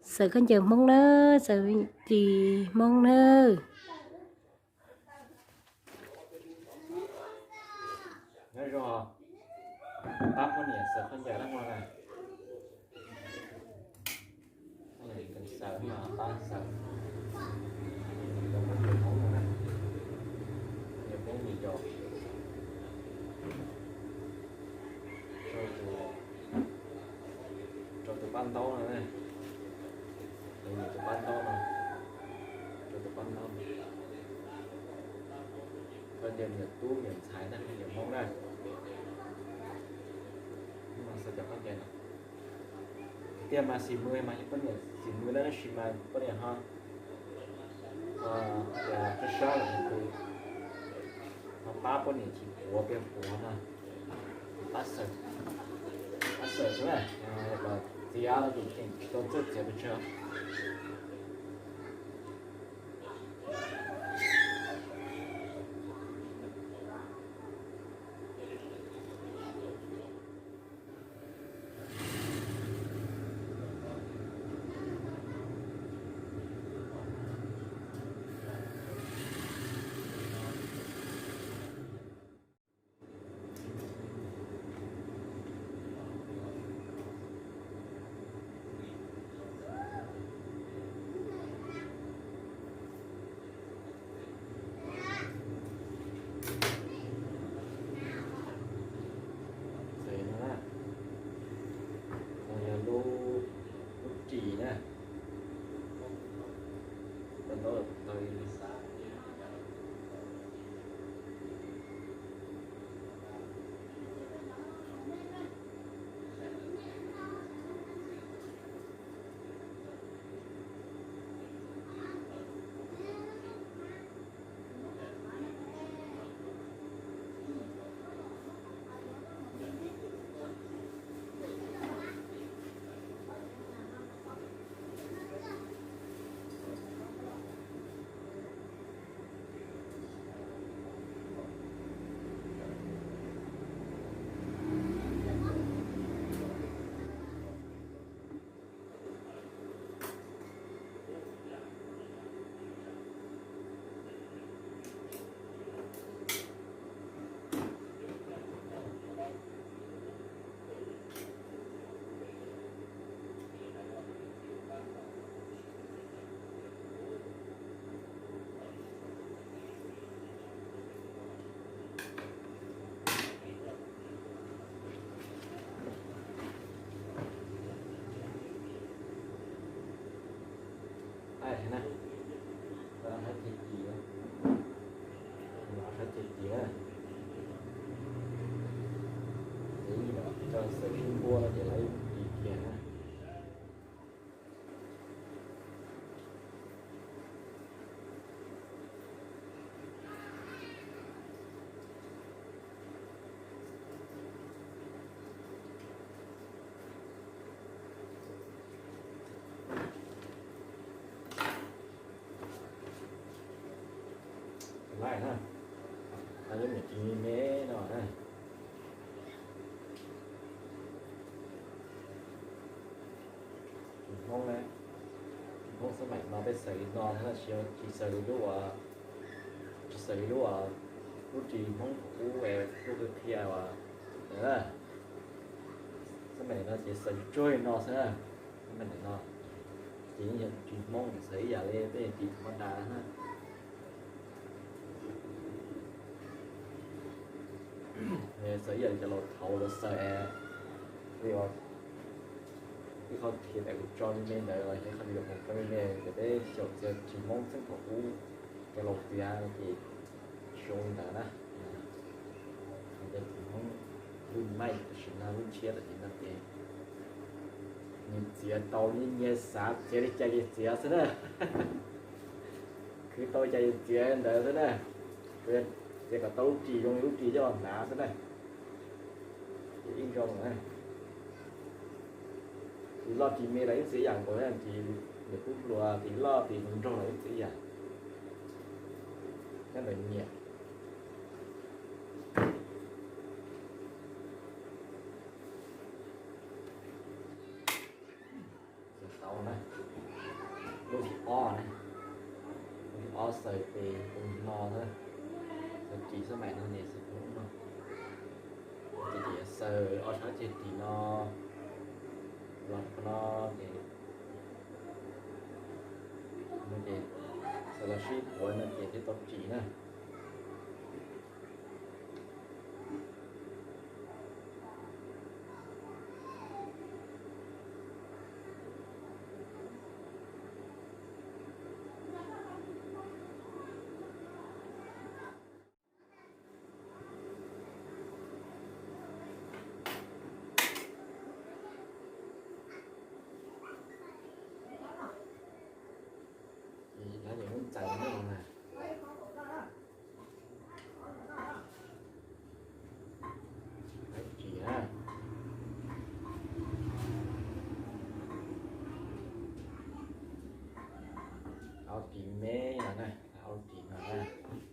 Xaws khaub ncaws Hmoob na, xaws ris Hmoob na. Nyob zoo, pab poj niam xaws khaub ncaws dab muag na. Xaws no pab xaws. Niam Hmoob nim yos rau tus pab ntaub no, tus pab ntaub no, rau tus pab ntaub no. Khaub ncaws niam tub niam ntxhais na, niam Hmoob na. Xaws cov khaub ncaws no tiag mas xis mws mas poj niam xis mws na, tab sis mas poj niam ho sab sab lawm tus, ho pab poj niam chim puav pes puav no, pab xaws, pab xaws xwb na, los txiav no ces tsis tau txawj txiav pes tsawg. Xaws no na, no yog lub, lub ris na. Xaws sib npua no ces lawv ris kiag na. Lawv niam tsis me me no na. Ris Hmoob na, ris Hmoob xab maim no peb xaws li no thiab, tsis xaws li lub, tsis xaws li lub, lub ris Hmoob thaum ub lub qhia qhia uas, xab maim no ces xaws tsuag li no xwb na. Xab maim no ces yeej yog ris Hmoob xaws ib yam li peb ris thaum ub na. Xaws ib yam li cov laus thaud lawv xaws, li ib qho khiav tam kuv tso me me ntawd los yog ib qho video kuv tso me me tias peb xyaum txiav ris Hmoob txheej thaum ub, cov laus txiav ces zoo li ntawd na. Cov ris Hmoob lub maij tam sim no lub ntshiab tam sim no ces nyias txiav tau li nyias xav txiav li cas ces txiav xwb na. Khwv tau li cas ces txiav ntawd xwb na. Txiav kom tau lub ris zoo li lub ris coj los hnav xwb na. Ces yeej zoo na. Ris loj ris me los yeej txiav ib yam nkaus na, ris nram qub hluas, ris loj ris nraug los yeej txiav ib yam. Nyob ntawm nyias. Tau na, lub thib ob na, lub thib ob xaws tes tus no xwb, xaws ris xab mais no ces xaws tus no, ces ces xaws ob sab ceg ris no los qhov no ces, no ces xaws los sib puav no ces thiaj tau ris na. Ces lawv ces muab ntxaws na, lawv ris na, au ris me no na, au ris no na.